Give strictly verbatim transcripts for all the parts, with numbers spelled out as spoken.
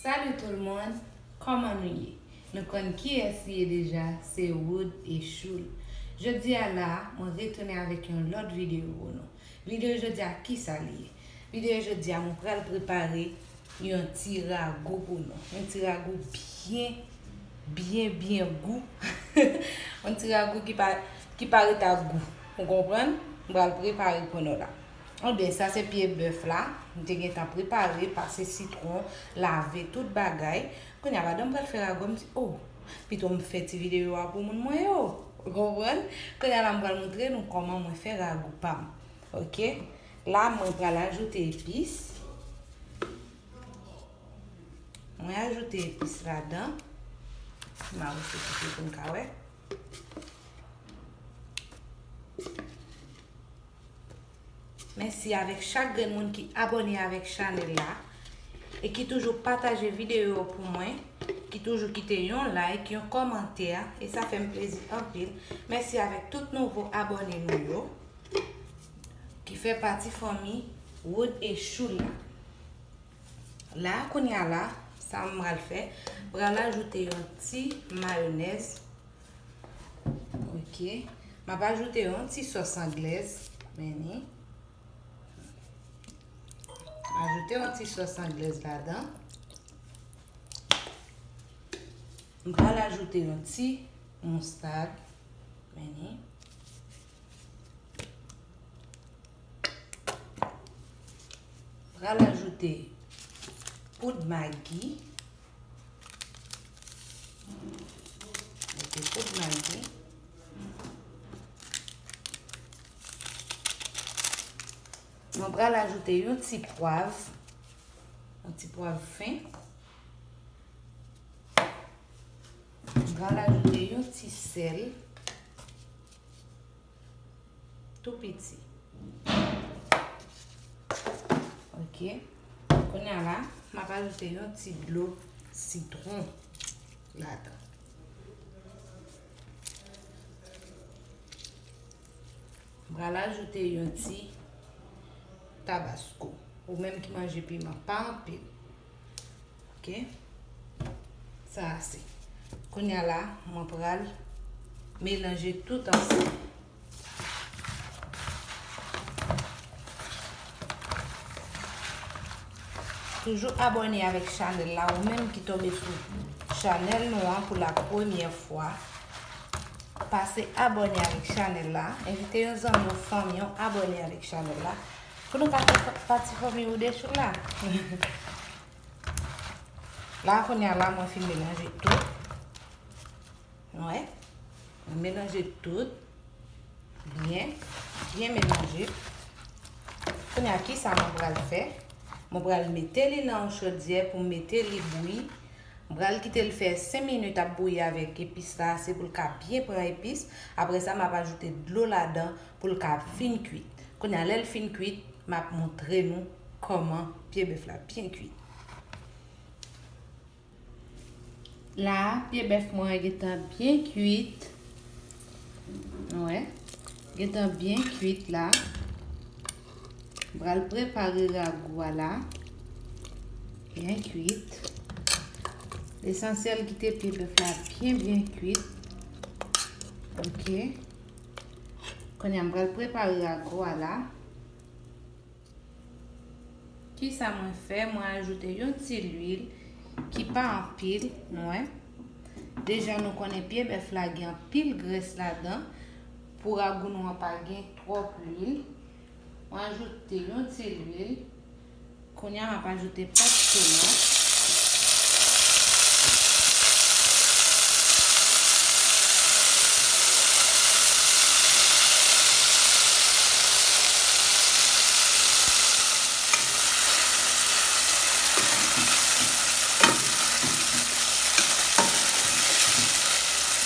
Salut tout le monde, kòman nou ye? Nou konn kiyès li ye deja, se Wood e Choul. Jodi a la, mwen retounen avèk yon lòt videyo pou nou. Videyo jodi a, kisa li ye? Videyo jodi a, mwen pral prepare yon ti ragou pou nou. Yon ti ragou byen, byen, byen gou. Yon ti ragou ki pa, ki pa ret ak gou. Ou konprann? Mwen pral prepare pou nou la. Ebyen, sa se pye bèf la. Mwen te gentan prepare, pase sitwon, lave tout bagay. Kounye a, pandan m pral fè ragou, m di, oh, pito m fè ti videyo a pou moun mwen yo. Ou konprann? Kounye a la, m pral montre nou kòman mwen fè ragou pa m. Ok? La, mwen pral ajoute epis. Mwen ajoute epis ladan. M a wouche kite pou n ka wè. Mèsi avèk chak grenn moun ki abòne avèk chanèl la e ki toujou pataje videyo yo pou mwen, ki toujou kite yon like, yon kòmantè, e sa fè m plezi anpil. Mèsi avèk tout nouvo abòne nou yo ki fè pati fanmi Wood e Choul la. La, kounye a la, sa m pral fè, m pral ajoute yon ti mayonèz. Ok. M ap ajoute yon ti sòs anglèz. Men ni. M ajoute yon ti sòs anglèz ladan. M pral ajoute yon ti moustad. Men ni. Pral ajoute poud magi. Mete poud magi. Mwen pral ajoute yon ti pwav. Yon ti pwav fen. Mwen pral ajoute yon ti sèl. Tou piti. Ok. Kounye a la, m ap ajoute yon ti dlo sitwon ladan. M pral ajoute yon ti tabasko. Ou menm ki manje piman pa anpil. Ok. Sa ase. Kounye a la, mwen pral melanje tout ansanm. Toujou abòne avèk chanèl la, ou menm ki tonbe sou chanèl nou an pou la premyè fwa. Pase abòne avèk chanèl la, envite yon zanmi, yon fanmi, yon abòne avèk chanèl la, pou nou ka fè pati fanmi Wood e Choul la. La, kounye a la, mwen fin melanje tout. Nou wè? Mwen melanje tout. Byen. Byen melanje. Kounye a, kisa mwen pral fè? Mwen pral mete li nan yon chodyè pou m mete li bouyi. Mwen pral kite l fè senk minit ap bouyi avèk epis la, se pou l ka byen pran epis. Apre sa, m ap ajoute dlo ladan pou l ka fin kwit. Kounye a, lè l fin kwit, m ap montre nou kòman pye bèf la byen kwit. La, pye bèf mwen an gentan byen kwit. Wè. Gentan byen kwit la. M pral prepare ragou a la. Byen kwit. Lesansyèl, kite pye bèf la byen, byen kwit. Ok. Kounye a, m pral prepare ragou a la. Kisa mwen fè? Mwen ajoute yon ti lwil ki pa anpil, nou wè. Deja, nou konnen pye bèf la gen anpil grès ladan. Pou ragou nou an pa gen twòp lwil. Mwen ajoute yon ti lwil. Kounye a, m ap ajoute pat tomat.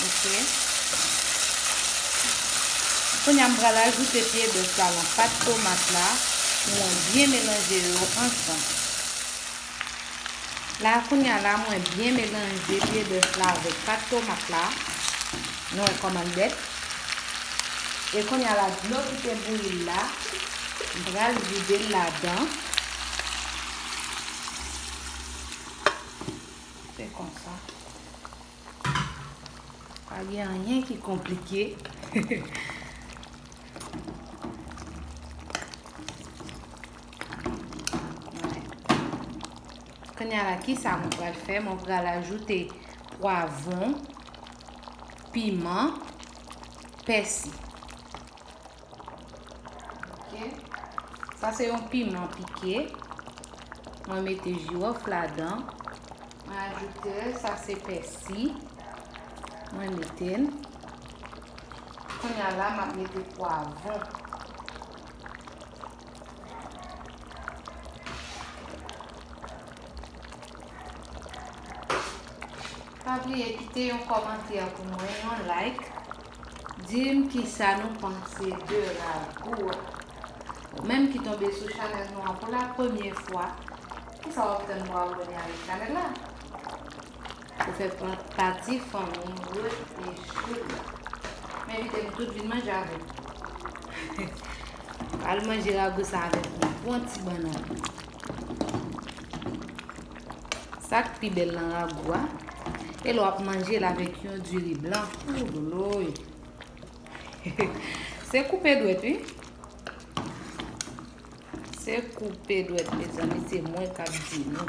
Ok. Kounye a, m pral ajoute pye bèf la nan pat tomat la pou mwen byen melanje yo ansanm. La, kounye a la, mwen byen melanje pye bèf la avèk pat tomat la. Nou wè kòman l bèl. E kounye a la, dlo ki te bouyi la, m pral vide l ladan. Konsa. Pa gen anyen ki konplike. Kounye a la, ki sa mwen pral fè? Mwen pral ajoute pwavwon, piman, pèsi. Ok. Sa se yon piman pike. Mwen mete jiwòf ladan. Mwen ajoute l, sa se pèsi. Mwen mete l. Kounye a la, m ap mete pwavwon. Pa bliye kite yon kòmantè pou mwen, yon like. Di m kisa nou panse de ragou a. Ou menm ki tonbe sou chanèl nou an pou la premyè fwa, kisa w ap tann pou abòne avèk chanèl la? Pou fè pa-, pati fanmi Ruth Michoud la. M envite nou tout vin manje avè m. Al manje ragou sa avèk yon bon ti bannann. Sa k pi bèl nan ragou a, e lè w ap manje l avèk yon diri blan. Ouloloy! Se koupe dwèt, wi. Se koupe dwèt, mezanmi, se mwen k ap di nou.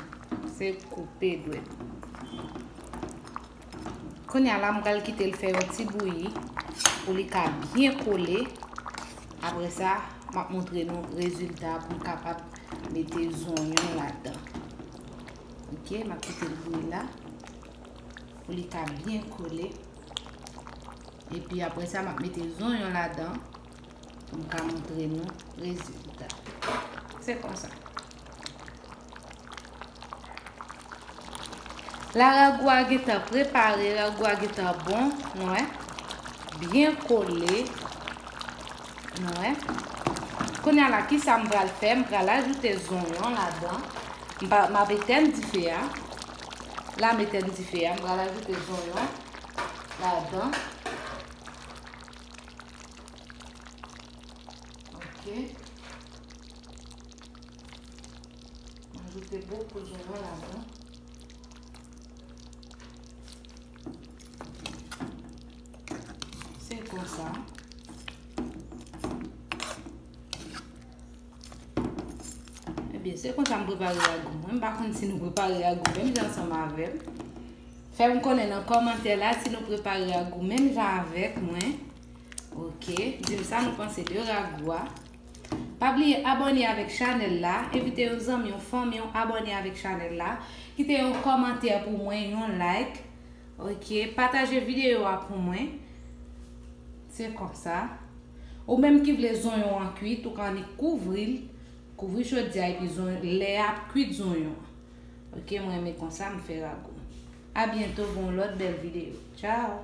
Se koupe dwèt. Kounye a la, m pral kite l fè yon ti bouyi pou li ka byen kole. Apre sa, m ap montre nou rezilta pou m kapab mete zonyon ladan. Ok, m ap kite l bouyi la pou li ka byen kole. Epi apre sa, m ap mete zonyon ladan pou m ka montre nou rezilta. Se konsa. La ragou a gentan prepare, ragou a gentan bon, nou wè. Byen kole, nou wè. Kounye a la, kisa m pral fè? M pral ajoute zonyon ladan. M pa, m ap etèn dife a. La, m etèn dife a. M pral ajoute zonyon ladan. Ok. Ajoute bokou zonyon ladan. Se konsa. Ebyen, se konsa m prepare ragou mwen. M pa konn si nou prepare ragou menm jan ansanm avè m. Fè m konnen nan kòmantè la si nou prepare ragou menm jan avèk mwen. Ok, di m sa nou panse de ragou a. Pa bliye abòne avèk chanèl la, envite yon zanmi, yon fanmi w abòne avèk chanèl la, kite yon kòmantè pou mwen, yon like. Ok, pataje videyo a pou mwen. Se konsa. Ou menm ki vle zonyon an kwit, ou ka annik kouvri l, kouvri chodyè a epi zon-, lè a ap kwit zonyon an. Ok, mwen renmen konsa m fè ragou. A byento pou yon lòt bèl videyo. Tchao!